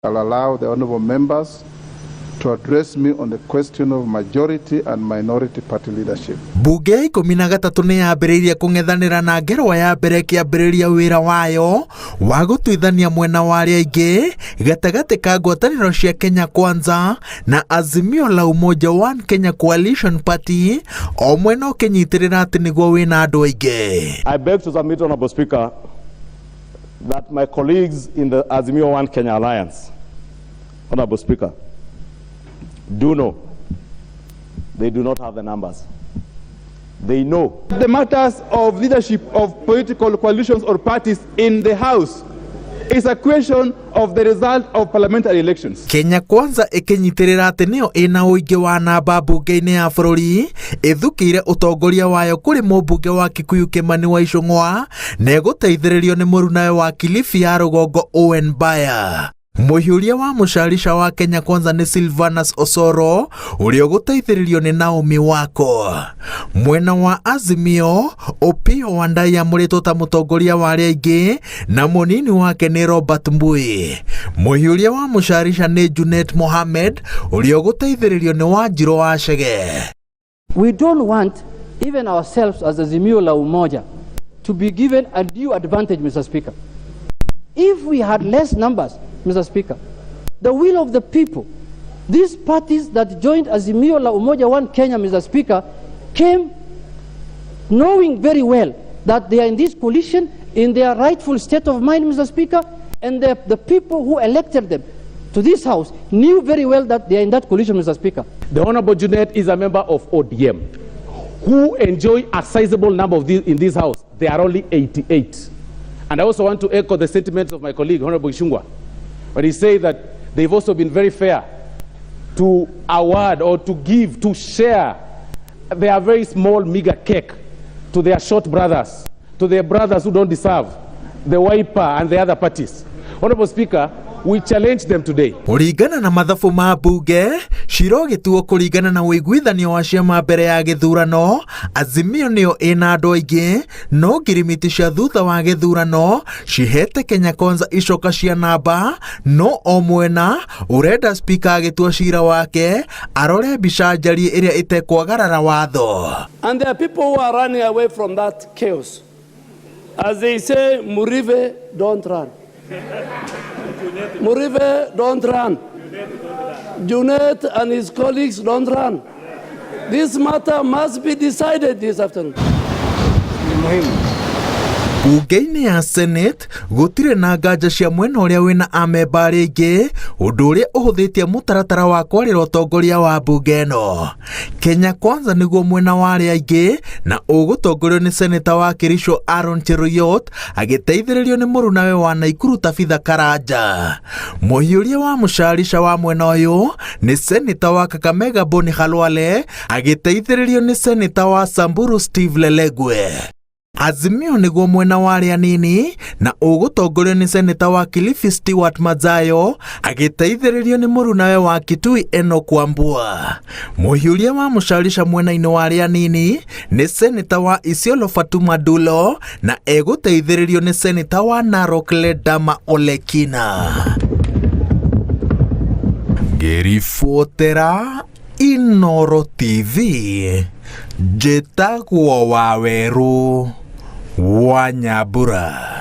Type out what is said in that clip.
I'll allow the honorable members to address me on the question of majority and minority party leadership. Mbunge ya 13 nĩ yambĩrĩirie kũng'ethanĩra na ngerwa ya mbere ĩkĩambĩrĩria wĩra wayo wa gũtuithania mwena wa arĩa aingĩ gatagatĩ ka ngwatanĩro cia Kenya Kwanza na Azimio la Umoja One Kenya Coalition Party, o mwena ũkĩnyitĩrĩra atĩ nĩguo wĩna andũ aingĩ. I beg to submit, Honorable Speaker, that my colleagues in the Azimio One Kenya Alliance, Honorable Speaker, do know they do not have the numbers. They know. The matters of leadership of political coalitions or parties in the House is a question of the result of parliamentary elections. Kenya Kwanza ĩkĩnyitĩrĩra atĩ nĩyo ĩna ũingĩ wa namba mbunge-inĩ ya bũrũri, ĩthukĩire ũtongoria wayo kũrĩ mũmbunge wa Kikuyu Kimani wa Ichung'wa na ĩgũteithĩrĩrio nĩ mũrunawe wa Kilifi ya rũgongo Owen Baya. Mũhiũria wa mũcarica wa Kenya Kwanza nĩ Silvanus Osoro ũrĩa ũgũteithĩrĩrio nĩ Naomi Wako. Mwena wa Azimio, Opiyo Wandayi amũrĩtwo ta mũtongoria wa arĩa aingĩ na mũnini wake nĩ Robert Mbui. Mũhiũria wa mũcarica nĩ Junet Mohamed ũrĩa ũgũteithĩrĩrio nĩ Wanjirũ wa Chege. We don't want even ourselves as Azimio la Umoja to be given a due advantage, Mr. Speaker. If we had less numbers, Mr. Speaker, the will of the people, these parties that joined Azimio la Umoja One Kenya, Mr. Speaker, came knowing very well that they are in this coalition in their rightful state of mind, Mr. Speaker, and the people who elected them to this house knew very well that they are in that coalition, Mr. Speaker. The Honorable Junet is a member of ODM who enjoy a sizable number of these in this house. They are only 88. And I also want to echo the sentiments of my colleague, Honorable Ichung'wah, when he said that they've also been very fair to award or to give, to share their very small meager cake to their short brothers, to their brothers who don't deserve, the Wiper and the other parties. Honorable Speaker, we challenge them today. Kũringana na mathabu ma mbunge, cira ũgĩtuo kũringana na ũiguithanio wa ciama mbere ya gĩthurano, Azimio nĩyo ĩna andũ aingĩ, no ngirimiti cia thutha wa gĩthurano cihete Kenya Kwanza icoka cia namba, no o mwena ũrenda spika agĩtua cira wake arore mbica njariĩ ĩrĩa ĩtekwagarara watho. And there are people who are running away from that chaos. As they say, Murive, don't run. Murive, don't run. Junet and his colleagues, don't run. This matter must be decided this afternoon. Bunge-inĩ ya Senate gũtirĩ na nganja cia mwena ũrĩa wĩna amemba arĩa aingĩ, ũndũ ũrĩa ũhũthĩtie mũtaratara wa kwarĩra ũtongoria wa mbunge ĩno. Kenya Kwanza nĩguo mwena wa arĩa aingĩ na ũgũtongorio nĩ seneta wa Kericho Aaron Cheruiyot agĩteithĩrĩrio nĩ mũrunawe wa Naikuru Tabitha Karanja. Mũhiũria wa mũcarica wa mwena ũyũ nĩ seneta wa Kakamega Boni Khalwale agĩteithĩrĩrio nĩ seneta wa Samburu Steve Lelegwe. Azimio nĩguo mwena wa arĩa anini na ũgũtongorio nĩ seneta wa Kilifi Stewart Madzayo agĩteithĩrĩrio nĩ mũrunawe wa Kitui Enoch Wambua. Mũhiũria wa mũcarica mwena-inĩ wa arĩa anini nĩ seneta wa Isiolo Fatuma Dulo na egũteithĩrĩrio nĩ seneta wa Narok Ledama Olekina. Ngĩribotera Inoro TV, njĩtagwo Wawerũ wa Nyambura.